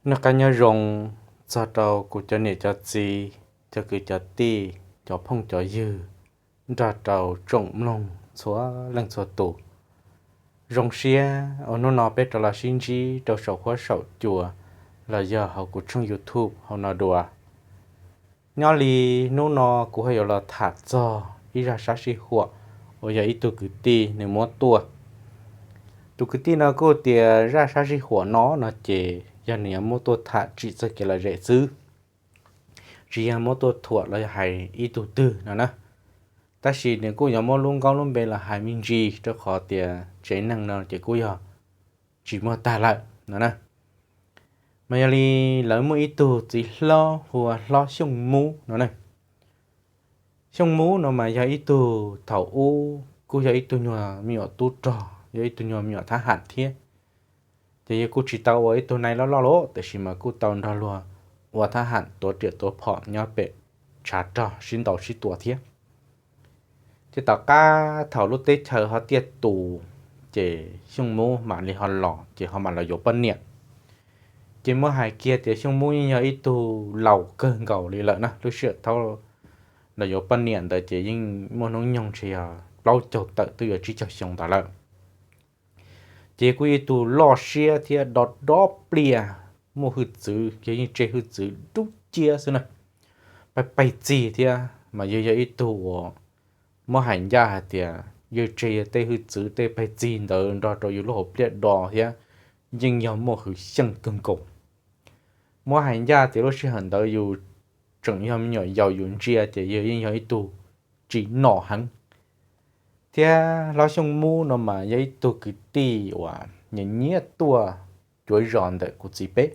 Noj qab nyob zoo txog rau kuv cov niam cov txiv, cov kwv cov tij, cov phooj cov ywg, nrog rau tsoom mloog txhua leej txhua tus. Zoo siab uas hnub no peb rov los sib ntsib rau saum huab saum cua los yog hauv kuv tshooj YouTube hauv no dua. Nyob li hnub no kuv ho yuav los tham txog ib zaj sab sij huam uas yog ib tug kwv tij nws muab tuaj. Tus kwv tij no kuj tias zaj sab sij huam no no ces yog nws yuav muab tuaj tham tsim txoj kev lom zem xwb, tsis yog muab tuaj thuam los yog hais ib tug twg no na. Tab sis nws kuj yuav muab lub nkaub lub npe los hais me ntsis rau qhov tias tsev neeg no ces kuj yog tsis muaj tag lawm no na. Mas yog li lawv muaj ib tug txiv hlob hu ua Hlob Xyooj Mub no na. Xyooj Mub no mas yog ib tug thaum ub kuj yog ib tug nyuag me nyuam tub rog, yog ib tug nyuag me nyuam thab ham thiab. Ces yawg kuj tsis tau ua ib tug nai loj loj lawm, tiam sis mas kuj tau nrog luag ua thab ham tuav riam tuav phom nyob pem tshav rog sib ntaus sib tua thiab. Ces tom qab thaum lub teb chaws ho tiaj tus, ces Xyooj Mub mam li ho los, ces ho mam los yuav poj niam. Ces muab hais kiag tias Xyooj Mub yeej yog ib tug laus kawg nkaus li lawm na, lub sij hawm thaum los yuav poj niam ntawd ces yeej muaj hnub nyoog ntshe yog plaub caug tawm twb yuav tsib caug xyoo ntawd lawm. Ces kuj ib tug loj siab thiab dob dob pliaj, muaj hwj txwv, yog yeej tseg hwj txwv dub ciab xwb na, pab paig txig thiab. Mas yog yog ib tug uas muab hais ncaj hais tias yog tseg yog tej hwj txwv tej paig txig ntawd nrog rau yus lub hauv pliaj do thiab, yeej yog muaj hwv xyeej kawg nkaus. Muab hais ncaj tias lub sij hawm ntawd yus tseem yog me nyuam yaus yus ntsia ces yog yeej yog ib tug tsis nom heev. Thiab Hlob Xyooj Mub no mas yog ib tug kwv tij uas nyiam nyiam tuaj cuav zos ntawm kuv txiv peb.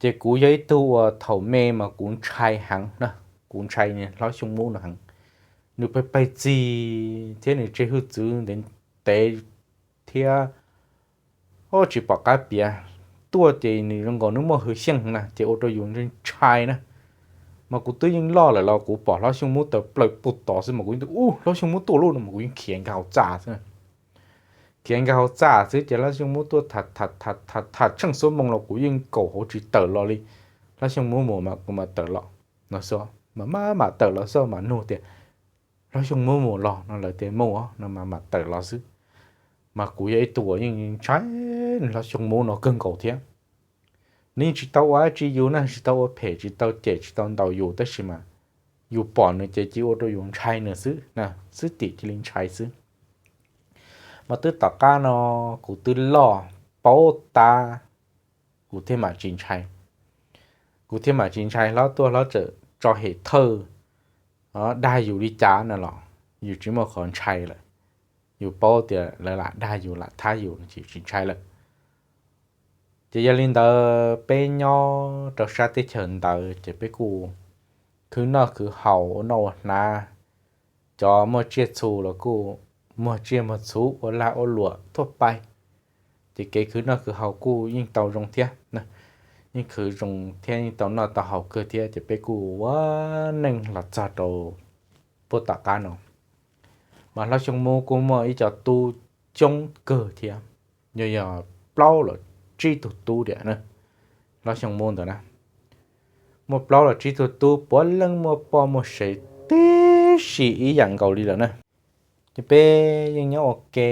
Ces kuv yog ib tug uas thaum me mas kuv ntshai heev na, kuv ntshai Hlob Xyooj Mub no heev. Nws peg peg txig thiab nws tseg hwj txwv ntev ntev thiab, o, tsis pom qab piav. Tuaj ces nws zoo nkaus nws muaj hwv xyeej na ces ua rau yus ntshai na. Mas kuv twb yeej loj lawm los kuv pom Hlob Xyooj Mub tawm plaws puag tod xwb mas kuv yeej tias, u, Hlob Xyooj Mub tuaj lauj no mas kuv yeej khiav nkag hauv txaj xwb. Khiav nkag hauv txaj xwb ces Hlob Xyooj Mub tuaj tham tham tsheej xuab moos los kuv yeej kaum hauv tsis tawm los li. Hlob Xyooj Mub mus mas kuv mam tawm los no xwb, mas mam mam tawm los xwb mas nug tias, Hlob Xyooj Mub mus los no, lawv tias mus no mas mam tawm los xwb. Mas kuv yog ib tug uas yeej ntshai Hlob Xyooj Mub no kawg nkaus thiab. Nws yeej tsis tau ua dab tsi yus na, tsis tau ua phem, tsis tau cem, tsis tau ntaus yus, tab sis mas yus pom nws ces cia ua rau yus ntshai nws xwb, xwb tim cia li ntshai xwb. Mas twb tom qab no kuv twb loj paub tab, kuv thiaj mam tsis ntshai. Kuv thiaj mam tsis ntshai hlob tuaj hlob txawm tso hem thawj dag yus li cas no los yus tsis muaj qhov ntshai lawm. Yus paub tias lawv lam dag yus lam thab yus no ces tsis ntshai lawm. Ces yog li ntawd peb nyob rau sab teb chaws ntawd ces peb kuj khwv noj khwv haus ua noj ua hnav, cov muaj tsiaj txhu los kuj muag tsiaj muag txhu ua lag ua luam thuaj pais. Ces kev khwv noj khwv haus kuj yeej tau zoo thiab, yeej khwv zoo thiab yeej tau noj tau haus kawg thiab ces peb kuj ua neej los txog rau puag tom qab no. Mas Hlob Xyooj Mub kuj muaj ib co tub coob kawg thiab, yog yog plaub los tsib tug tub tiam na. Hlob Xyooj Mub ntawd na, muaj plaub los tsib tug tub puav leej muaj poj muaj sev tib si ib yam nkaus li lawm na. Ces peb yeej nyob ua ke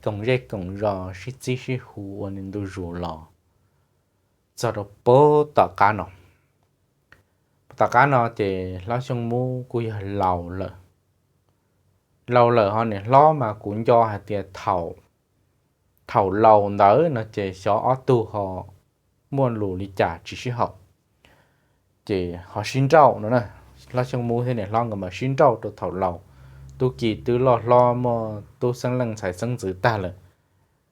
koom zej koom zos sib txib sib hu ua ntu zus los txog rau puag tom qab no. Puag tom qab no ces Hlob Xyooj Mub kuj yog laus lawm. Laus lawm ho niam hlob mas kuv nco hais tias thaum laus ntawd no ces xyov ob tug ho muaj lus li cas tsis sib haum, ces ho sib nrauj no na. Hlob Xyooj Mub thiab niam hlob nkawd mas sib nrauj rau thaum laus, tub ki twb loj hlob muaj tub xeeb leej ntxhais xeeb ntxwv tag lawm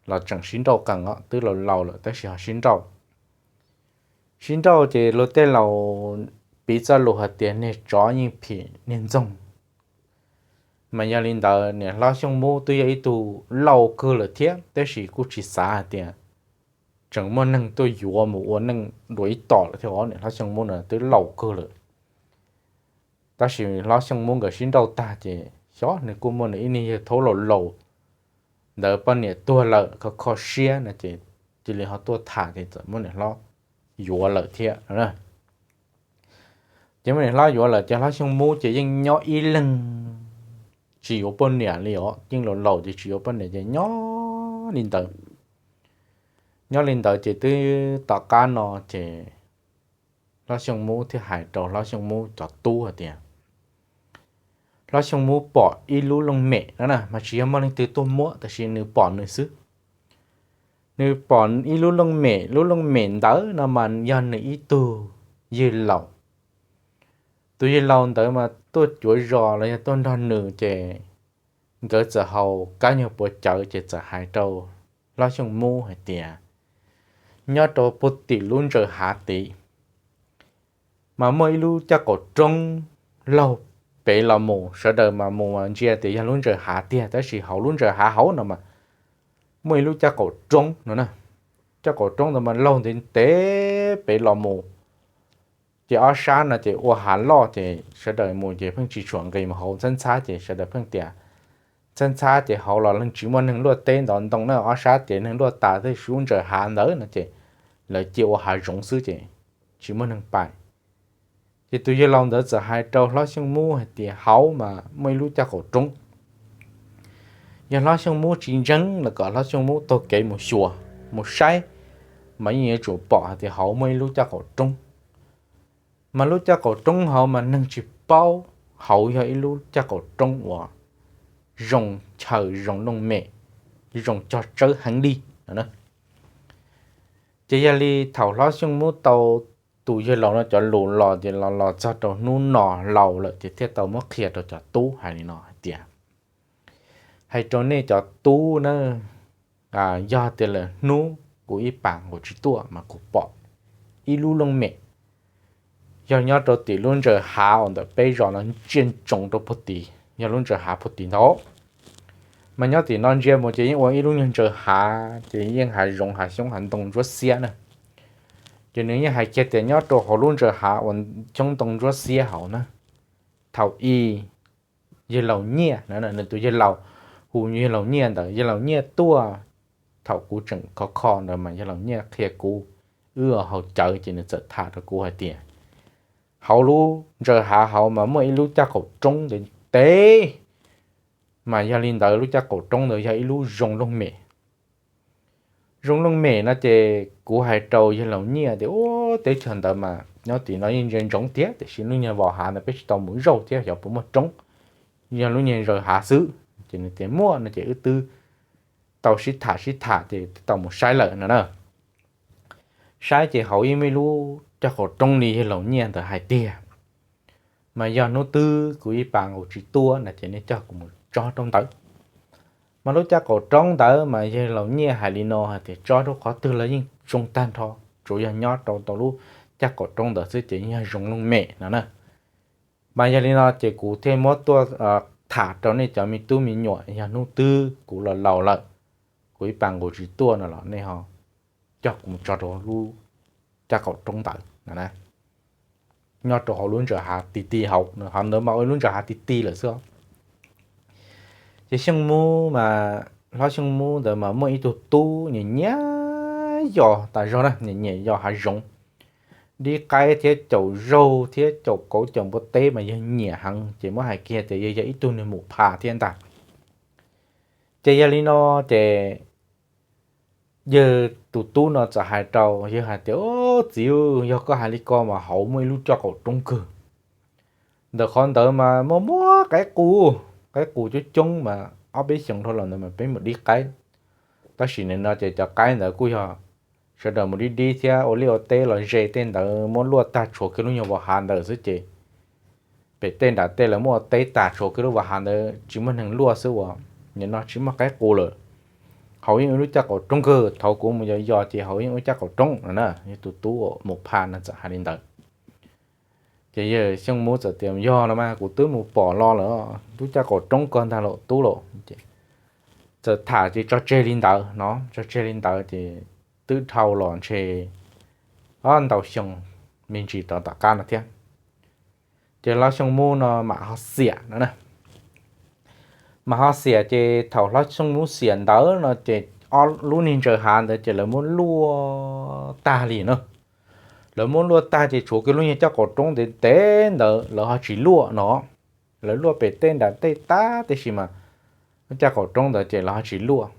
los tseem sib nrauj qees os, twb laus laus lawm tab sis ho sib nrauj. Sib nrauj ces luag tej laus piv txoj lus hais tias niag tsov yeej phim niag ntxoog. Mas yog li ntawd niam hlob Xyooj Mub twb yog ib tug laus kawg lawm thiab tab sis kuj tsis xav hais tias tseem muaj neeg tuaj yuav mus ua neej dua ib tom lawm thiab os, niam hlob Xyooj Mub no twb laus kawg lawm. Tab sis hlob Xyooj Mub nkawd sib nrauj tag ces xyov nws kuj muaj nws ib niag yawg thaub laus laus ntawd poj niam tuag lawm kho kho siab no ces cia li ho tuaj tham ces txawm muab niam hlob yuav lawm thiab. Ces muab niam hlob yuav lawm ces hlob Xyooj Mub ces yeej nyob ib leeg tsis yuav poj niam li os, yeej laus laus ces tsis yuav poj niam ces nyob li ntawd. Nyob li ntawd ces twb tom qab no ces hlob Xyooj Mub thiaj hais rau hlob Xyooj Mub cov tub hais tias, hlob Xyooj Mub pom ib lub looj mem no na, mas tsis yog muaj leej twg tuaj muab, tab sis nws pom nws xwb. Nws pom ib lub looj mem, lub looj mem ntawd no mas yog nws ib tug yawg laus. Tus yawg laus ntawd mas tuaj cuav zos los yog tuaj nrog nws ces nkawd txawm haus kab nyuag puav cawv ces txawm hais rau hlob Xyooj Mub hais tias, nyob rau puag tim lub ntsaws hav tid mas muaj ib lub caj qaum roob laug pem los mus, sawv daws mas mus ntsia tias yog lub ntsaws hav tiag, tab sis hauv lub ntsaws hav hauv no mas muaj ib lub caj qaum roob no na. Caj qaum roob ntawd mas laug ntev ntev pem los mus, ces ob sab no ces ua hav loj ces sawv daws mus ces pheej tsis tshua nqis mus hauv ntxhab ntxhab ces sawv daws pheej tias ntxhab ntxhab ces hauv los leej tsis muaj neeg luaj teb ntov ntoo na, ob sab ces neeg luaj tas tej lub ntsaws hav ntawd no ces lawv cia ua hav zoov xwb ces tsis muaj neeg pais. Ces tus yawg laus ntawd txawm hais rau hlob Xyooj Mub hais tias hauv mas muaj ib lub caj qaum roob. Yog hlob Xyooj Mub tsis ntseeg los kom hlob Xyooj Mub taug kev mus xyuas, mus saib, mas yeej yuav tsum pom hais tias hauv muaj ib lub caj qaum roob. Mas lub caj qaum roob hauv mas neeg tsis paub, hauv yog ib lub caj qaum roob uas zoo chaw zoo looj mem, zoo cog tsawb heev li no. Ces yog li thaum hlob Xyooj Mub tau tus yawg laus no cov lus los ces los los txog rau hnub no laus lawm ces thiaj tau muab qhia rau cov tub hais li no hais tias, hais rau nej cov tub na, yog tias lawm hnub kuv ib pas nqus tsis tuaj mas kuv pom ib lub looj mem, yog nyob rau tim lub ntsaws hav uas ntawm peb zos no ntsia ntsoov rau puag tid, yog lub ntsaws hav puag tid ntag. Mas nyob tim no ntsia mus ces yeej ua ib lub nyuag ntsaws hav ces yeej hav zoov hav xyoob hav ntoo ntsuab xiab na. Ces nws yeej hais kiag tias nyob rau hauv lub ntsaws hav uas xyoob ntoo ntsuab xiab hauv na, thaum ub yawg laus Nyiaj, nws tus yawg laus hu yawg laus Nyiaj ntawd, yawg laus Nyiaj tuaj thaum kuv tseem khov kho ntawd mas yawg laus Nyiaj qhia kuv, wb haus cawv ces nws txawm tham rau kuv hais tias hauv lub ntsaws hav hauv mas muaj ib lub caj qaum roob ntev ntev, mas yog li ntawd lub caj qaum roob ntawd yog ib lub zoo looj mem. Zoo looj mem no ces kuv hais rau yawg laus Nyiaj tias ub, teb chaws ntawd mas nyob tim no yeej ntsia ntsoov tiag, tiam sis lub nyuag vos hav ntawd peb tsis tau mus zaug thiab xyov puas muaj roob, yog lub nyuag ntsaws hav xwb. Ces nws tias muaj no ces wb twb tau sib tham sib tham ces twb tau mus saib lawm no na. Saib ces hauv yeej muaj ib lub caj qaum roob li yawg laus Nyiaj ntawd hais tiag, mas yog hnub twg kuv ib pas nqus tsis tuaj no ces nej coj kuv mus tso rau ntawd. Mas lub caj qaum roob ntawd mas yawg laus Nyiaj hais li no hais tias tso rau qhov twg los yeej zoo tag nrho, tsuas yog nyob rau tau lub caj qaum roob ntawd xwb ces yog zoo looj mem no na. Mas yog li no ces kuv thiaj muab tuaj tham rau nej cov me tub me nyuam, yog hnub twg kuv los laus lawm, kuv ib pas nqus tsis tuaj no los nej ho coj kuv mus tso rau lub caj qaum roob ntawd no na, nyob rau hauv lub ntsaws hav ti ti hauv, hauv ntawd mas ua ib lub ntsaws hav ti ti lawm xwb. Ces Xyooj Mub mas, hlob Xyooj Mub ntawd mas muaj ib tug tub nyiam nyiam yos tas zog na, nyiam nyiam yos hav zoov, dib qaib thiab caum zaug thiab caum kauv caum npua teb mas yog nyiam heev, ces muab hais kiag tias yog, yog ib tug niag mus pha thiab ntag. Ces yog li no ces yawg tus tub no txawm hais rau yawg hais tias, Txiv, yog koj hais li ko mas hauv muaj ib lub caj qaum roob kawg. Ntawm qhov ntawd mas muaj muaj qaib qus, qaib qus coob coob mas ob peb xyoos dhau los ntawd mas peb mus dib qaib. Tab sis nim no ces cov qaib ntawd kuj yog sawv daws mus dib dib thiab ua liaj ua teb los ze tej ntawd muab luaj tag tshuav kiag lub nyuag vos hav ntawd xwb ces pem tej nram tej lawv muab ua teb tas tshuav kiag lub vos hav ntawd tsis muaj neeg luaj xwb uas nim no tsis muaj qaib qus lawm. Hauv yeej ua lub caj qaum roob kawg, thaum kuv mus yos yos ces hauv yeej ua caj qaum roob no na, yog tus tub mus pha no txawm hais li ntawd. Ces yawg Xyooj Mub txawm tias, Yog los mas kuv twb mus pom los lawm, lub caj qaum roob ko ntag lauj tub lauj. Txawm tham ces tso tseg li ntawd no, tso tseg li ntawd ces twb dhau los ntshe ob ntau xyoo me ntsis rov tom qab no thiab. Ces hlob Xyooj Mub no mam ho xiam no na. Mam ho xiam ces thaum hlob Xyooj Mub xiam ntawd no ces ob lub niag ntsaws hav ntawd ces lawv muab luaj tag li na. Lawv muab luaj tag ces tshuav kiag lub niag caj qaum roob ntev ntev ntawd lawv ho tsis luaj no. Lawv luaj pem tej nram tej tag tib si mas lub caj qaum roob ntawd ces lawv ho tsis luaj.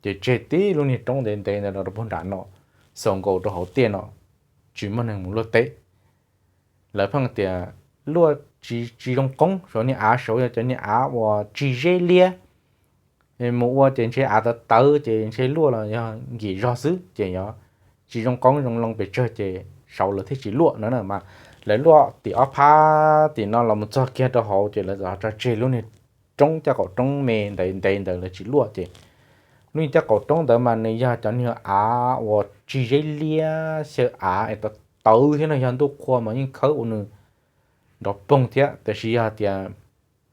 Ces tseg tib lub niag roob ntev ntev ntawd rau puag nram no, xaus nkaus rau hauv tiaj no, tsis muaj neeg mus luaj teb. Lawv pheej tias luaj tsis zoo qoob, saum niag av saud yog cov niag av uas tsis zeb liab, mus ua ces ntshe av tawv tawv ces ntshe luaj los yog nkim zog xwb ces yog tsis zoo qoob zoo loo pes tsawg ces saud lawv thiaj tsis luaj no na. Mas lawv luaj tim ob phab tim no los mus txog kiag rau hauv ces lawv txawm tso tseg lub niag roob caj qaum roob me ntev ntev ntawd lawv tsis luaj ces lub niag caj qaum roob ntawd mas nws yog cov niag av uas tsis zeb liab xyaw av es tawv tawv thiab no, yog ntuj qhua mas yeej khawb ua nws nrov poog thiab. Tiam sis yog tias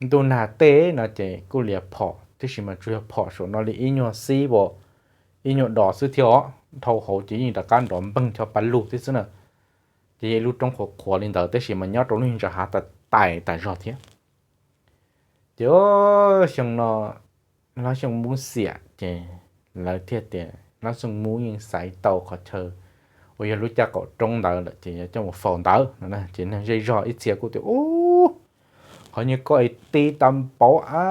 ntuj nag tej no ces kuj liam phom, tiam sis mas tsuas yog phom saum no li ib nyuag xib as, ib nyuag dos xwb thiab os, dhau hauv ces yeej rov qab nrov npeeg cov pa lug thiab xwb na. Ces yog ib lub roob qhuav qhuav li ntawd tiam sis mas nyob rau lub ntsa hav tas tais tas zog thiab. Ces xyoo no Hlob Xyooj Mub xiam ces lawv thiaj tias Hlob Xyooj Mub yeej xaiv tau qhov chaw uas yog lub caj qaum roob ntawd lawm ces yuav coj mus faus ntawd no. Ces neeg zej zog ib txhia kuj tias, Ub, qhov niag ko es ti tag npaum a,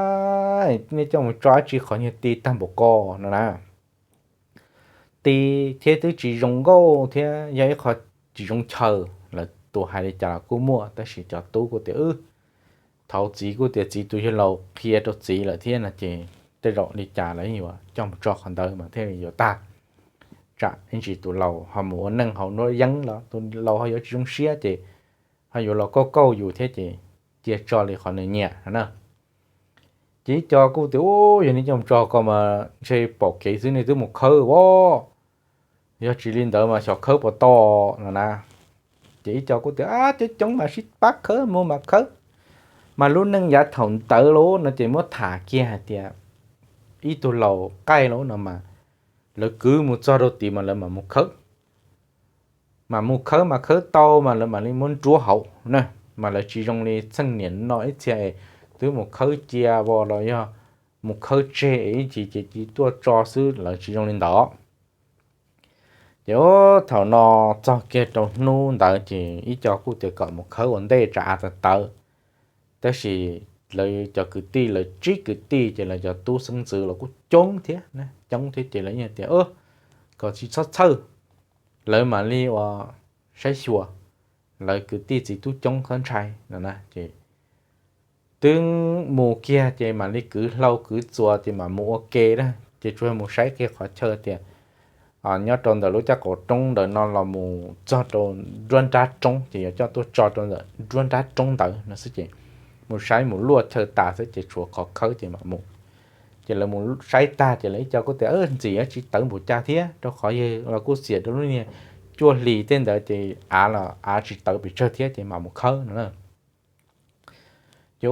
nej coj mus tso dab tsi qhov niag ti tag npaum ko no na. Ti thiab twb tsis zoo nkauj thiab yog ib qho tsis zoo chaw. Lawv tus hais li cas los kuj muaj, tab sis cov tub kuj tias, Wb, thaum txiv kuj tias txiv tus yawg laus qhia rau txiv lawm thiab no ces tej zaum li cas lawv yeej yuav coj mus tso qhov ntawd mas thiaj li yuav tag. Tsam ib ntsis tus laus ho mus ua neej hauv nruab yeeb los tus laus ho yuav tsis zoo siab ces ho yuav los kauj kauj yus thiab ces cia tso li qhov nws nyiam no na. Ces ib co kuj tias, Ub, yog nej coj mus tso ko mas ntshe pom kev xwb nej twb mus khawb as, yog tsis li ntawd mas xyov khawb puas tau no na. Ces ib co kuj tias, Ab, coob coob mas sib pab khawb mus mas khawb. Mas lub neej yav thaum ntawd lawm no ces muab tham kiag hais tias ib tug laus qaij lawm no mas lawv kwv mus txog rau tid mas lawv mam mus khawb. Mas mus khawb mas khawb tau mas lawv mam li muab nruab hauv na. Mas lawv tsis zoo li txheej niam no ib txhia es twb mus khawb cia as los yog mus khawb tseg es ib chim ces cia tuaj tso xwb, lawv tsis zoo li ntawd. Ces thaum no txog kiag rau hnub ntawd ces ib co kuj tias kom mus khawb ua ntej tsam av tawv tawv. Tab sis lawv cov kwv tij, lawv tsib kwv tij ces lawv cov tub xeeb ntxwv los kuj coob thiab, coob thiab ces lawv yeej tias, Kom tsis txhob txhawj, lawv mam li ua saib xyuas, lawv kwv tij txiv tub coob qhov ntshai no na. Ces twb mus kiag ces mam li kwv hlau kwv txuas ces mam mus ua ke na. Ces tsuas mus saib kiag qhov chaw tias nyob rau ntawm lub caj qaum roob ntawm no los mus txog rau nruab nrab roob ces yuav coj tuaj tso rau ntawm nruab nrab roob ntawd no xwb ces mus saib mus luaj chaw tas xwb ces tshuav qhov khawb ces mam mus. Ces lawv mus saib tag ces lawv ib co kuj tias, Ntxim tsis tawv npaum cas thiab, rau qhov yog los kuj xiam rau lub niag cuaj hlis tej ntawd ces av los av tsis tawv pes tsawg thiab ces mam mus khawb no na. Ces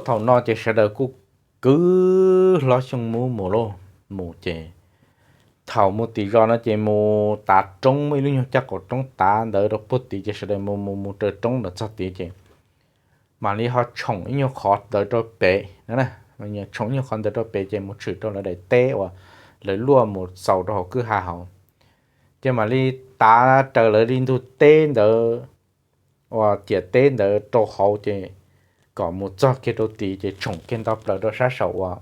thaum no ces sawv daws kuj kwv hlob Xyooj Mub mus lauj. Mus ces thaum mus tim zos no ces mus tav roob, muaj ib lub nyuag caj qaum roob tav ntawd rau puag tid ces sawv daws mus mus mus raws roob ntawd txog tid ces mam li ho tshoom ib nyuag qhov ntawd rau pem, tshoom ib nyuag qhov ntawd rau pem ces mus tshwm rau lawv daim teb uas lawv luaj mus xaus rau hauv kwj ha hauv. Ces mam li tav raws lawv li ntug teb ntawd uas ciam teb ntawd rau hauv ces kom mus txog kiag rau tid ces tshoom kiag nto plaws rau sab saum uas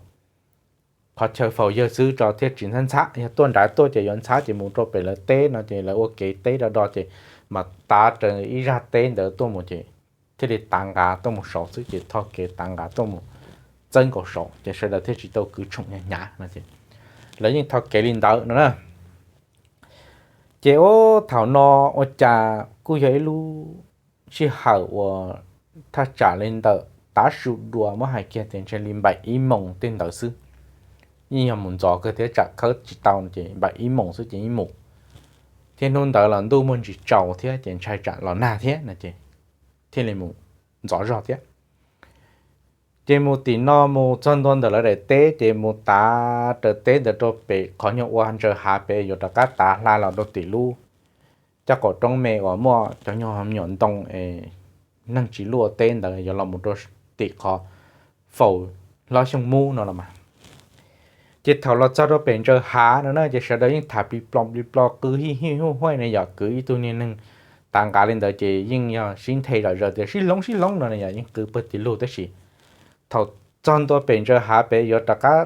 qhov chaw faus yawg xwb tso thiaj tsis ntxhab ntxhab. Yog tuaj nrad tuaj ces yuav ntxhab ces mus rau pem lawv teb no ces lawv ua kev teb do do ces mam tav raws ib zaj teb ntawd tuaj mus ces thiaj li tav nqa tuaj mus saud xwb ces tho kev tav nqa tuaj mus txawb nkaus saud ces sawv daws thiaj tsis tau kwv tshoom hnyav hnyav no es lawv yeej tho kev li ntawd no na. Ces ub thaum no ua cas kuj yog ib lub sij hawm uas thaj tsam li ntawm tav su dua muab hais kiag tias ntshe li npaum ib moos tej ntawd xwb. Yeej yog mus ntxov kawg thiab tsam khawb tsis tau ces npaum ib moos xwb ces yeej mus. Thiab hnub ntawd los ntuj muaj ntsis tsaus thiab ces ntshai tsam los nag thiab no ces thiaj li mus ntxov zog thiab. Ces mus tim no mus txog ntua ntawm lawv daim teb ces mus tav raws teb ntawd rau pem qhov nyuag ua ntsaws hav pem yuav rov qab tav hla los rau tim lub caj qaum roob me uas muaj cov nyuag me nyuam ntoo es neeg tsis luaj teb ntawd yuav los mus rau tim qhov faus hlob Xyooj Mub no los mas. Ces thaum los txog rau pem ntsaws hav no na ces sawv daws yeej tham plis plos plis plos qw hij hij huj huaj ne yom, kwv ib tug niag neeg Nqa nqa li ntawd ces yeej yog sib nthe zom zaws tias sib hloov sib hloov no yog yeej qw pawg tim lug tab sis thaum txog ntua pem ntsaws hav pem yuav rov qab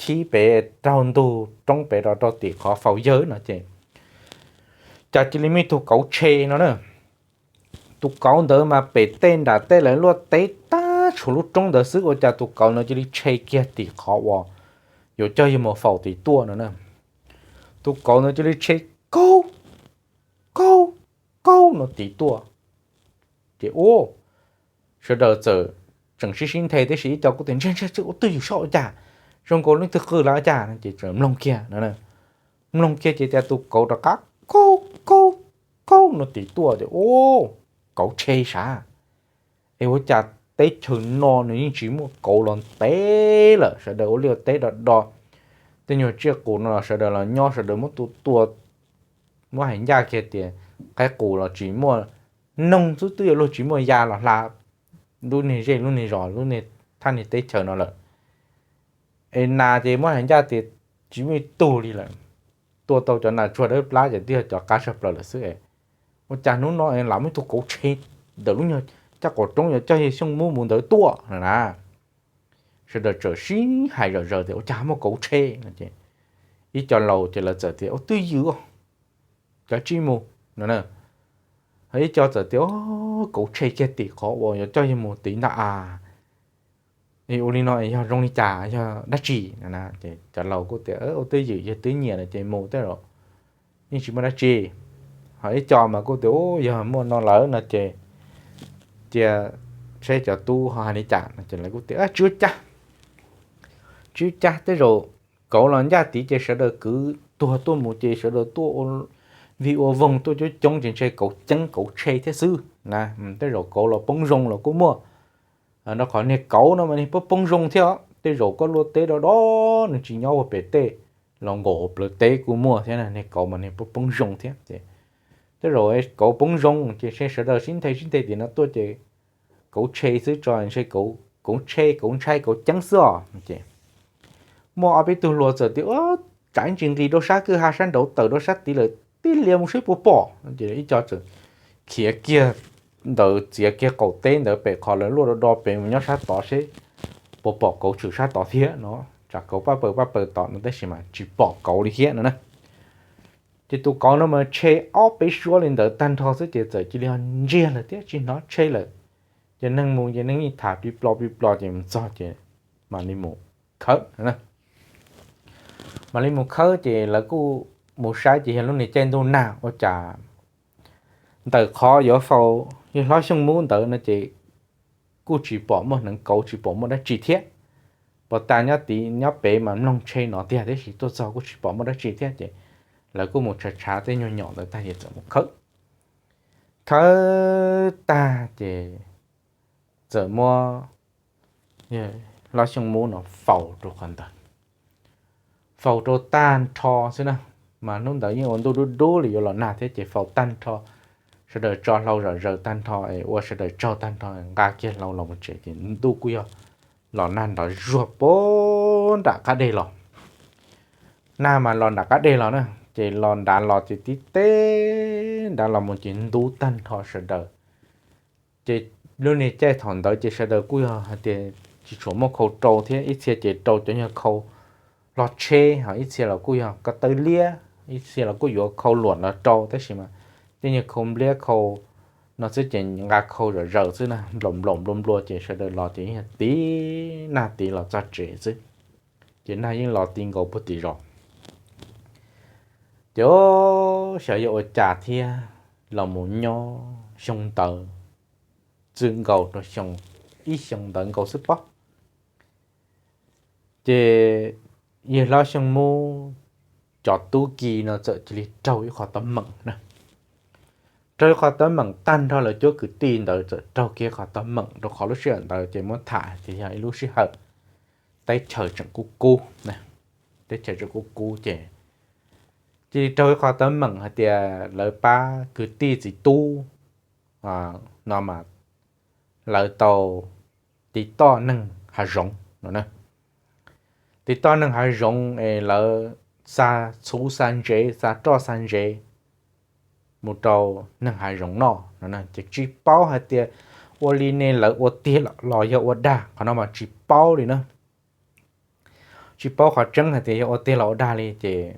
chib pem raug ntug roob pem rau rau tim qhov faus yawg no ces cas cia li muaj ib tug kauv tshe no na. Tus kauv ntawd mas pem tej nram tej lawv luaj teb tag tshuav lub roob ntawd xwb ua cas tus kauv ntawd cia li tshe kiag tim qhov uas yuav coj yawg mus faus tim tuaj no na. Tus kauv ntawd cia li tshe kauv, kauv, kauv no tim tuaj. Ces ua sawv daws txawm tseem sib sib nthe tib si, ib co kuj tias ntshai ntshai ua twj ywm saib ua cas zoo nkaus leej twg qw lawm ua cas no ces txawm mloog kiag no. Mloog kiag ces tias tus kauv rov qab kauv, kauv, kauv no tim tuaj tias ua kauv tshe sav. Es ua cas teb chaws no nws yeej tsis muaj kauv los ntev lawm, sawv daws ua liaj teb do do, tej nyuag tsiaj qus no los sawv daws los nyob sawv daws muab tua tua, muab hais ncaj kiag tias qaib qus los tsis muaj, noog xwb twb yuav luag tsis muaj ya los hla lub niag zej lub niag zos lub niag thaj niag teb chaws no lawm. Es nas ces muab hais ncaj tias tsis muaj ib tug li lawm, tua tau cov nas tsuag dawb plab ces twb yog cov qab saj plaws lawm xwb es ua cas hnub no es lam muaj ib tug kauv tshe ntawm lub nyuag caj qaum roob yuav coj yawg Xyooj Mub mus ntawd tuaj no na. Sawv daws txawm sib hais zom zaws tias ua cas muaj kauv tshe no ces ib co laus ces lawv txawm tias ua twj ywm, cov tsij mus no. Ib co txawm tias kauv tshe kiag tim qhov uas yuav coj yawg mus tid ntag a. Ua li no yog zoo li cas yog dab tsi no? Ces cov laus kuj tias ua twj ywm, yawg twb nyiam lawm ces mus tej zaum yeej tsis muaj dab tsi. Ho ib co mas kuj tias yog muaj no lawm no ces cia saib cov tub ho hais li cas no ces lawv kuj tias tsis ua cas, tsis ua cas, tej zaum kauv los ncaj tid ces sawv daws kwv tuag tuaj mus ces sawv daws tuaj ua vij ua voog tuaj coob coob ces ntshe kauv ceeb kauv tshe thiab xwb na. Tej zaum kauv los poob zoo los kuj muaj, rau qhov niag kauv no mas niag poob poob zoo thiab, tej zaum koj luaj teb do do, nws tsis nyob ua pem tej los nkaum hauv plawv teb kuj muaj thiab, niag kauv mas niag poob poob zoo thiab ces tej zaum kauv poob zoo ces ntshe sawv daws sib nthe sib nthe tim no tuaj ces kauv tshe xwb tso, ntshe kauv tshe kauv ntshai kauv ceeb xwb os. Muaj ob peb tug hluas txawm tias tsam ntsis nqis rau sab kwj ha sab nraud tawm rau sab tid lawm tib lias mus saib puas pom no ces ib co txawm khiav kiag ntawd txiav kiag qaum teb ntawd pem qhov lawv luaj do do pem mus nyob sab tod seb puas pom kauv tshwm sab tod thiab no, tsam kauv paj paws paj paws tom no tab sis mas tsis pom kauv li thiab no na. Ces tus kauv no mas tshe ob peb suab li ntawd tag nrho xwb ces txawm cia li ho ntsiag lawm thiab tsis hnov tshe lawm. Ces neeg mus ces neeg yeej tham pib plo pib plo ces mus txog ces mam li mus khawb. Mam li mus khawb ces lawv kuj mus saib ces yog lub niag caij ntuj nag ua cas ntawm qhov yuav faus yawg hlob Xyooj Mub ntawd no ces kuj tsis pom muaj hneev kauv tsis pom muaj dab tsi thiab. Pos tas nyob tid nyob pem mas mloog tshe no tiag tiam sis tuaj txog kuj tsis pom muaj dab tsi thiab ces lawv kuj mus tshav tshav tej nyuag nyom ntawd tag ces txawm mus khawb. Khawb tag ces txawm muab hlob Xyooj Mub no faus rau qhov ntawd. Faus rau tag nrho xwb na, mas hnub ntawd yeej ua ntuj dub dub li yuav los nag thiab ces faus tag nrho. Sawv daws tso hlau zom zaws tag nrho es ua sawv daws tsaug tag nrho nqa kiag hlau los mus tsev ces ntuj kuj yog los nag nrov zuag puag nram qab deg los. Nag mas los nram qab deg los na, ces los nrad los ces tib teb nrad los mus ces ntub tag nrho sawv daws. Ces lub niag caij thaum ntawd ces sawv daws kuj yog hais tias tsis tshua muaj khau rau thiab, ib txhia ces rau cov nyuag khau log tsheb, ho ib txhia los kuj yog ko taw liab, ib txhia los kuj yuav khau luam los rau, tab sis mas tej nyuag khau npliab khau no xwb ces nqa khau zom zaws xwb na, nplaum nplaum nplua nplua ces sawv daws los ces yog tib nag tid los txog tsev xwb. Ces nag yeej los ti nkaus puag tim zos. Ces xyov yog ua cas thiab los mus nyob xyoo ntawd txwm nkaus rau xyoo, ib xyoo ntawd nkaus xwb pob. Ces yawg hlob Xyooj Mub cov tub ki no txawm cia li raug ib qho teeb meem na. Raug ib qho teeb meem tag nrho lawv cuab kwv tij ntawd txawm raug kiag qhov teeb meem rau qhov lub sij hawm ntawd ces muab tham tias yog ib lub sij hawm teb chaws tseem kub kub, teb chaws tseem kub kub ces cia li raug ib qho teeb meem hais tias lawv pab kwv tij txiv tub no mas lawv tau tiv toj neeg hav zoov no. Tiv toj neeg hav zoov es lawv xa txhuv xa ntsev xa roj xa ntsev mus rau neeg hav zoov noj no. Ces tsis paub hais tias ua li ne lawv ua tiag los yog ua dag, qhov no mas tsis paub li na. Tsis paub qhov tseeb hais tias yog ua tiag los ua dag li. Ces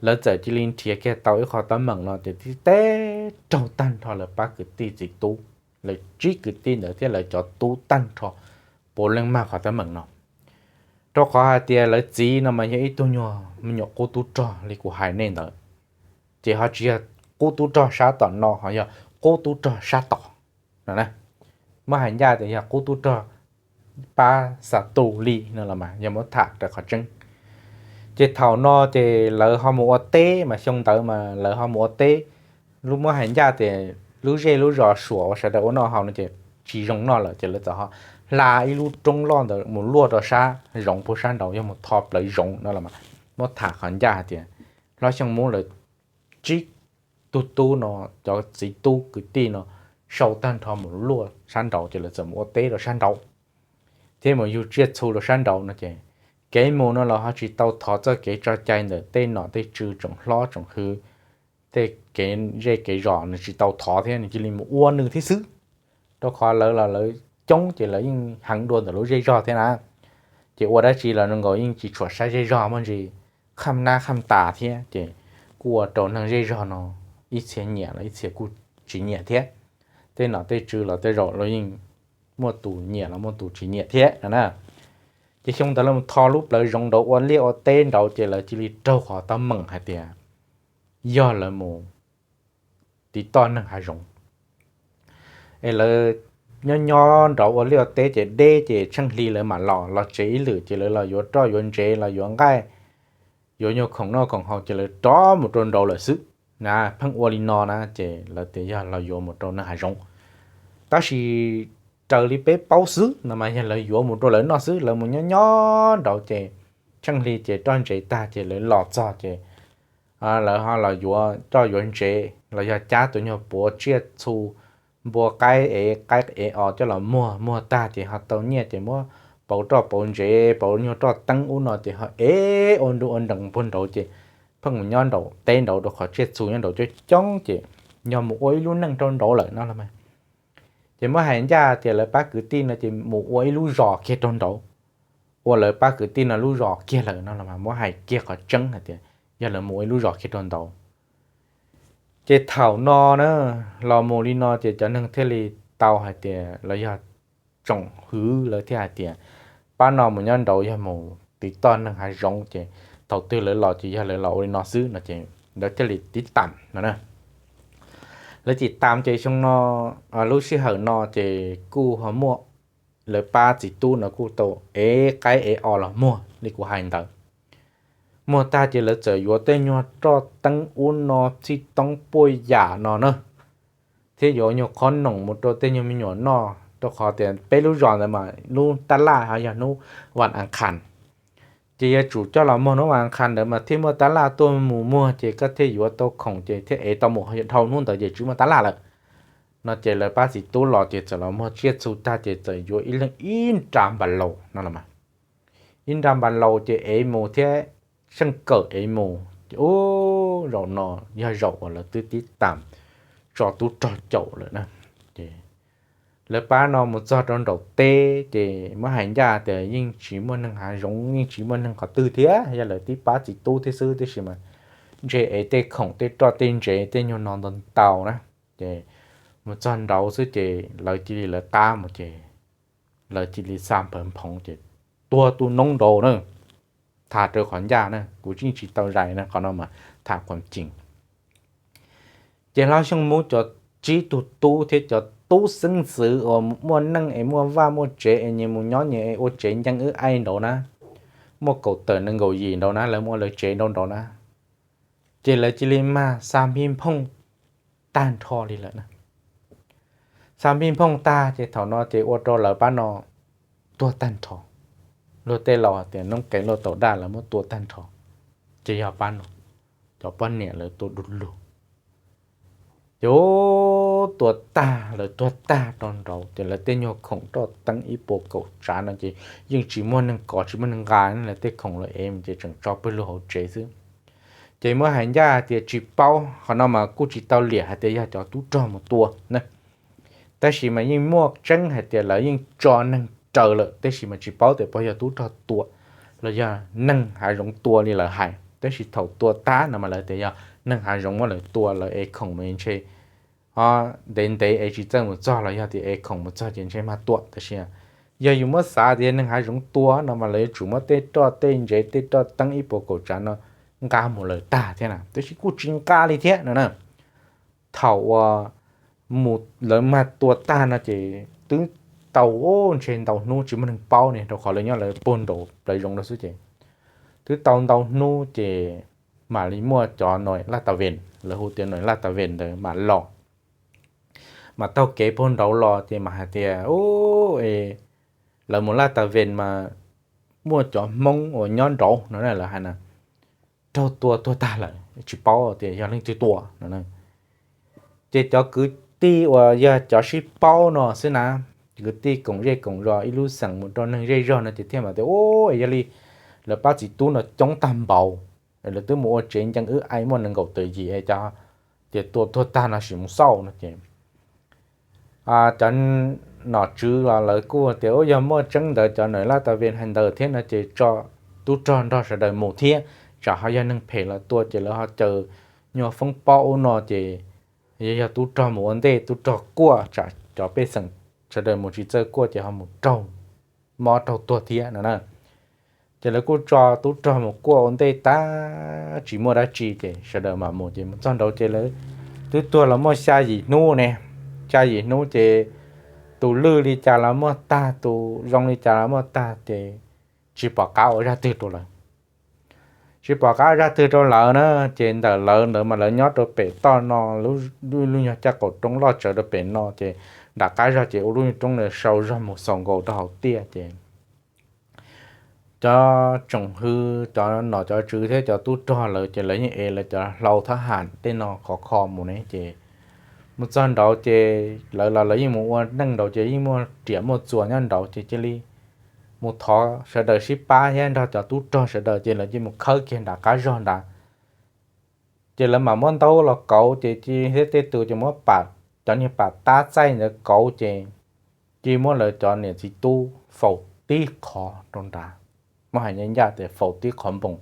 lawv txawm cia li nrhiav kiag tau ib qho teeb meem no ces tib teb raug tag nrho lawv pab kwv tij txiv tub, lawv tsib kwv tij ntawd thiab lawv cov tub tag nrho puav leej mag qhov teeb meem no. Rau qhov hais tias lawv txiv no mas yog ib tug nyuag me nyuam qub tub rog li kuv hais nej ntawd, ces ho tsis yog qub tub rog sab tom no, ho yog qub tub rog sab tom no. Muab hais ncaj tias yog qub tub rog pab xa tus li no los mas yog muab tham raws qhov tseeb. Ces thaum no ces lawv ho mus ua teb mas xyoo ntawd mas lawv ho mus ua teb, lub muab hais ncaj tias lub zej lub zos Suav uas sawv daws ua noj haus no ces tsis zoo noj lawm ces lawv txawm ho hla ib lub roob loj ntawd mus luaj rau sab zoov puag sab nraud, yog mus tho plawv zoov no los mas muab tham qhov ncaj hais tias hlob Xyooj Mub lawv tsib tug tub no, cov txiv tub kwv tij no sau tag nrho mus luaj sab nraud ces lawv txawm mus ua teb rau sab nraud thiab mus yug tsiaj txhu rau sab nraud no ces kev mus no los ho tsis tau thov txoj kev tso cai ntawm tej nom tej tswv tsoom hlob tsoom hwv, tej kev zej kev zos nws tsis tau thov thiab, nws cia li mus ua nws thiab xwb. Rau qhov lawv los lawv coob ces lawv yeej heev dua ntawm lub zej zog thiab na. Ces ua dab tsi los nkaus yeej tsis tshuam saib zej zog muaj ntsis kham nab kham tas thiab ces kuj ua rau neeg zej zog no ib txhia nyiam los ib txhia kuj tsis nyiam thiab. Tej nom tej tswv los tej zaum los yeej muaj tus nyiam los muaj tus tsis nyiam thiab no na. Ces xyoo ntawd lawv mus tho lub plawv zoov nraud ua liaj ua teb nraud ces lawv cia li raug qhov teeb meem hais tias yog lawv mus tiv toj neeg hav zoov. Es lawv nyob nyob nraud ua liaj ua teb ces deb ces tsheej hli lawv mam los, los tsev ib lwm ces lawv los yuav roj yuav ntsev los yuav nqaij, yuav nyuag khoom noj khoom haus ces lawv rov mus rau nraud lawm xwb na. Pheej ua li no na ces lawv tias yog los yuav mus rau neeg hav zoov. Tab sis raws li peb paub xwb no mas yog lawv yuav mus rau lawv noj xwb, lawv mus nyob nyob nraud ces tsheej hli ces roj ntsev tag ces lawv los txog ces lawv ho los yuav roj yuav ntsev los yog cab tus nyuag puav tsiaj txhu npua qaib ev qaib ev os coj los muag, muag tag ces ho tau nyiaj ces muab pauv roj pauv ntsev pauv nyuag roj teeb ub no ces ho ev ua nruj ua nrees puag nraud ces pheej mus nyob nraum teb nraud rau qhov tsiaj txhu nyob nraud coob coob ces yog mus ua ib lub neej rau nraud lawm no los mas. Ces muab hais ncaj tias lawv pab kwv tij no ces mus ua ib lub zos kiag rau nraud, ua lawv pab kwv tij no lub zos kiag lawm no los mas muab hais kiag qhov tseeb hais tias yog lawv mus ua ib lub zos kiag rau nraud. Ces thaum no na, los mus li no ces cov neeg thiaj li tau hais tias los yog tsoom hwv lawv thiaj hais tias pab no mus nyob nraud yog mus tiv toj neeg hav zoov ces thaum twg lawv los ces yog lawv los ua li no xwb no ces lawv thiaj li tiv tam no na. Lawv tiv tam ces xyoo no, lub sij hawm no ces kuj ho muaj lawv pab txiv tub no kuj tau ev qaib ev os los muag li kuv hais ntawd. Muag tag ces lawv txawm yuav tej nyuag roj teeb ub no txhij toob puaj yam no na, thiab yuav nyuag qhob noom mus rau tej nyuag me nyuam noj, rau qhov tias peb lub zos ntawd mas hnub tab laj ho yog hnub vas as khas, ces yuav tsum coj los muag hnub vas as khas ntawd mas thiaj muaj tab laj tuaj mus muag ces koj thiaj yuav tau khoom ces thiaj ev tau mus, dhau hnub ntawd ces tsis muaj tab laj lawm. No ces lawv pab txiv tub los ces txawm los muag tsiaj txhu tag ces txawm yuav ib leeg ib nra npas laus no los mas, ib nra npas laus ces ev mus thiab, seej kawm ev mus ces ub, zaum no yog zaum uas lawv twb tib tam tso tub rog caum lawm na. Ces lawv pab no mus txog rau nraum teb ces muab hais ncaj tias yeej tsis muaj neeg hav zoov, yeej tsis muaj neeg qhov twg thiab, yog lawv tib pab txiv tub thiab xwb, tiam sis mas ntshe ev tej khoom tej roj tej ntsev tej nyuag no ntau ntau na. Ces mus txog nraud xwb ces lawv cia li lawv qab mus ces lawv cia li xa nphawv nphoov ces tuag tu noob nraud na. Tham rau qhov ncaj na, kuv yeej tsis tau zais na, qhov no mas tham qhuam cees. Ces hlob Xyooj Mub cov tsib tug tub thiab cov tub xeeb ntxwv uas muaj neej es muaj vaj muaj tsev es nyias mus nyob nyias es ua tsev ncees wb aib nraud na, muaj kaum tawm nees nkaum yim nraud na, lawv muaj lawv tsev nraud nraud na, ces lawv cia li mag xa nphij nphooj tag nrho li lawm na. Xa nphij nphooj tag ces thaum no ces ua rau lawv pab no tuag tag nrho. Luag tej laus hais tias noob qes luaj taus daj, lawv muab tua tag nrho, ces yog pab no cov poj niam lawv tua du lug. Ces tua tag, lawv tuag tag rau nraud ces lawv tej nyuag khoom roj teeb ib puas kaum tsav no ces yeej tsis muaj neeg kov tsis muaj neeg nqa, lawv tej khoom lawv ev ces tseem tso pawg lug hauv tsev xwb. Ces muab hais ncaj tias tsis paub, qhov no mas kuj tsis tau liam hais tias yog cov tub rog mus tua na, tab sis mas yeej muaj tseeb hais tias lawv yeej tso neeg raws lawm, tab sis mas tsis paub tias puas yog tub rog tua los yog neeg hav zoov tua li lawv hais. Tab sis thaum tua tag no mas lawv tias yog neeg hav zoov muab lawv tua, lawv ev khoom mas ntshe ho ntev ntev es tsis txawj mus txog los yog tias ev khoom mus txog ces ntshe mag tua. Tab sis yog yus muab xav tias yog neeg hav zoov tua no mas lawv yuav tsum muab tej roj tej ntsev tej roj teeb ib puas kaum tsav no nqa mus lawm tag thiab na, tab sis kuj tsis nqa li thiab no na. Thaum uas mus lawv mag tua tag no ces twb tau ntshe ntau hnub tsis muaj neeg paub ne, rau qhov lawv nyob lawv puag nraum plawv zoov lawm xwb ces twb tau ntau hnub ces mam li muaj cov nois laj tas ves, lawv hu tias nois laj tas ves ntawd mam los, mas taug kev puag nraud los ces mas hais tias u, lawv mus laj tas ves mas muaj cov Hmoob uas nyob nraud no na, lawv hais na, raug tua tuag tag lawm, tsis paub tias yog leej twg tua no. Ces cov kwv tij uas yog cov sib paub no xwb na, kwv tij koom zej koom zos ib lub xeem mus rau neeg zej zog no ces thiaj mam tias u, es yog li lawv pab txiv tub no coob tag npaum, lawv twb mus ua tsev ncees wb ai muaj nees nkaum tawm yim es cov tias tua tuag tag no sim mus xauj no ces cov nom tswv los lawv kuj tias u, yog muaj tseeb ntawd cov nois laj tas ves hais ntawd thiab no ces tso tub rog nrog sawv daws mus thiab, tsam ho yog neeg phem los tua ces lawv ho caws nyuag foob pob ub no ces yog, yog tub rog mus ua ntej, tub rog kuaj tsam cov pej xeem sawv daws mus tsis txawj kuaj ces ho mus raug mob raug tuag thiab no na. Ces lawv kuj tso tub rog mus kuaj ua ntej tag tsis muaj dab tsi ces sawv daws mam mus. Ces mus txog nraud ces lawv twb tuag los muaj xya yim hnub ne, xya yim hnub ces tus lwj li cas los muaj tag, tus zoo li cas los muaj tag ces tsis pom qab ua zaj twg rau lawv. Tsis pom qab ua zaj twg rau lawv na, ces ntawm lawv ntawd mas lawv nyob rau pem toj no, lub, lub nyuag caj qaum roob loj tsawv rau pem no ces nram qab zog ces ua lub nyuag roob ntawd sau zog mus xaus nkaus rau hauv tiaj ces cov tsoom hwv, cov nom cov tswv thiab cov tub rog lawv ces lawv yeej ev lawv cov hlau thab ham tej no khov kho mus ne ces mus txog nraud ces lawv los lawv yeej mus ua neej nraud ces yeej muaj riam muaj txuas nyob nraud ces cia li mus thov sawv daws sib pab thiab nrog cov tub rog sawv daws ces lawv cia mus khawb kiag nram qab zog nrad. Ces lawv mam muab ntaub los kauv ces cia thiab tej tus ces muab pam, cov niag pam tab txaij ntawd kauv ces cia muab lawv cov niam txiv tub faus tib qhov rau nrad. Muab hais ncaj ncaj tias faus tib qhov npoos,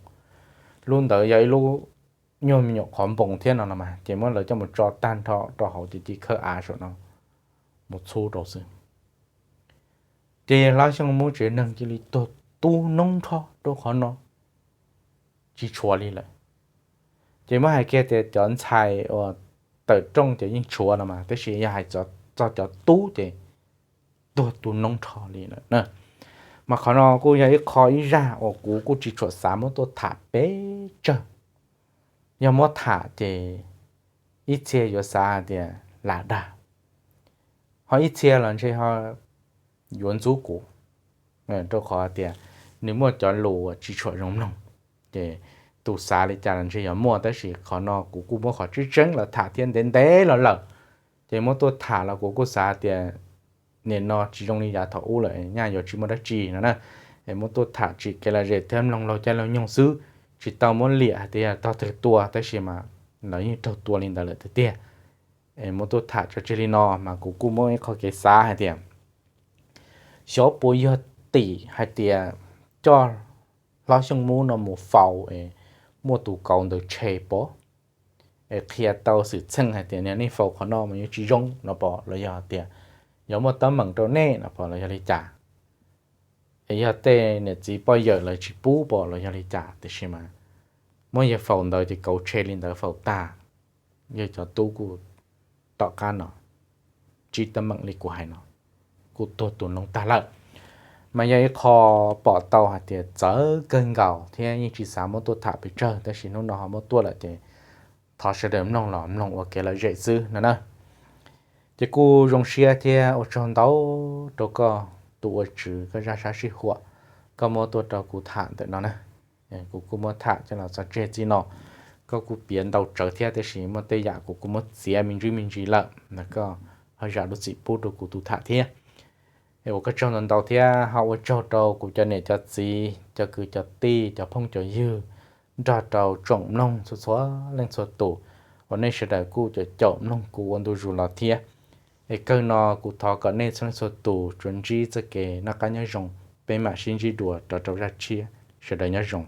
lub ntawd yog ib lub nyuag me nyuam qhov npoos thiab no los mas ces muab lawv coj mus tso tag nrho rau hauv ces cia khawb av saum no mus txhub rau xwb. Ces hlob Xyooj Mub tsev neeg cia li tuag tu noob nrho rau qhov no, tsis tshuav li lawm. Ces muab hais kiag tias cov ntxhais uas tawm rooj ces yeej tshuav no mas, tab sis yog hais txog cov tub ces tuag tu noob nrho li lawm na. Mas qhov no kuj yog ib qho ib zaj uas kuv kuj tsis tshua xav muab tuaj tham peb tsawg. Yog muab tham ces ib txhia yuav xav hais tias lam dag, ho ib txhia los ntshe ho yuav ntxub kuv, rau qhov tias nws muaj cov lus tsis tshua zoo mloog. Ces tus xav li cas los ntshe yog muaj, tab sis qhov no kuv kuj muab qhov tseeb tseeb los tham thiab ntev ntev los lawm. Ces muab tuaj tham los kuv kuj xav tias nim no tsis zoo li yav thaum ub lawm, nyaj yuav tsis muaj dab tsi no na. Es muab tuaj tham tsim kev lom zem thiab mloog laug caij laug nyoog xwb, tsis tau muab liam hais tias yog tog twg tua, tab sis mas lawv yeej raug tua li ntawd lawm tiag tiag. Es muab tuaj tham tso tseg li no mas kuv kuj muaj ib qho kev xav hais tias xyov puas yog tim hais tias coj hlob Xyooj Mub no mus faus es muaj tus kauv ntawd tshe pom, es qhia tau xwm txheej hais tias nej faus qhov no mas yuav tsis zoo no pom, los yog tias yog muaj teeb meem rau nej no pom los yog li cas, es yog tej niam txiv poj yawm lawv tsis pub pom los yog li cas, tiam sis mas muab yawg faus ntawd ces kauv tshe li ntawd faus tag, yawg cov tub kuj tom qab no tsis teeb meem li kuv hais no, kuj tuag tu noob tag lawm. Mas yog ib qho pom tau hais tias txawv kawg nkaus thiab yeej tsis xav muab tuaj tham pes tsawg, tab sis hnub no ho muab tuaj lawm ces thov sawv daws mloog los mloog ua kev lom zem xwb no na. Ces kuj zoo siab thiab ua tsaug ntau rau koj tus ua tswv koj zaj sab sib huam, koj muab tuaj rau kuv tham ntawm no na. Kuv kuj muab tham coj los txog tseg txij no, koj kuj piav ntau tsawv thiab, tab sis muaj tej yam kuv kuj muab txiav me ntsis me ntsis lawm na, koj ho zam lub txim pub rau kuv tus tham thiab. Es ua koj tsaug ntau ntau thiab ho ua tsaug rau kuv cov niam cov txiv, cov kwv cov tij, cov phooj cov ywg, nrog rau tsoom mloog txhua txhua leej txhua tus uas nej sawv daws kuj caum caum mloog kuv ua ntu zus los thiab. Es kawg no kuv thov kom nej txhua leej txhua tus tsuas ntsib txoj kev noj qab nyob zoo, peb mam sib ntsib dua rau rau zaj tshiab, sawv daws nyob zoo.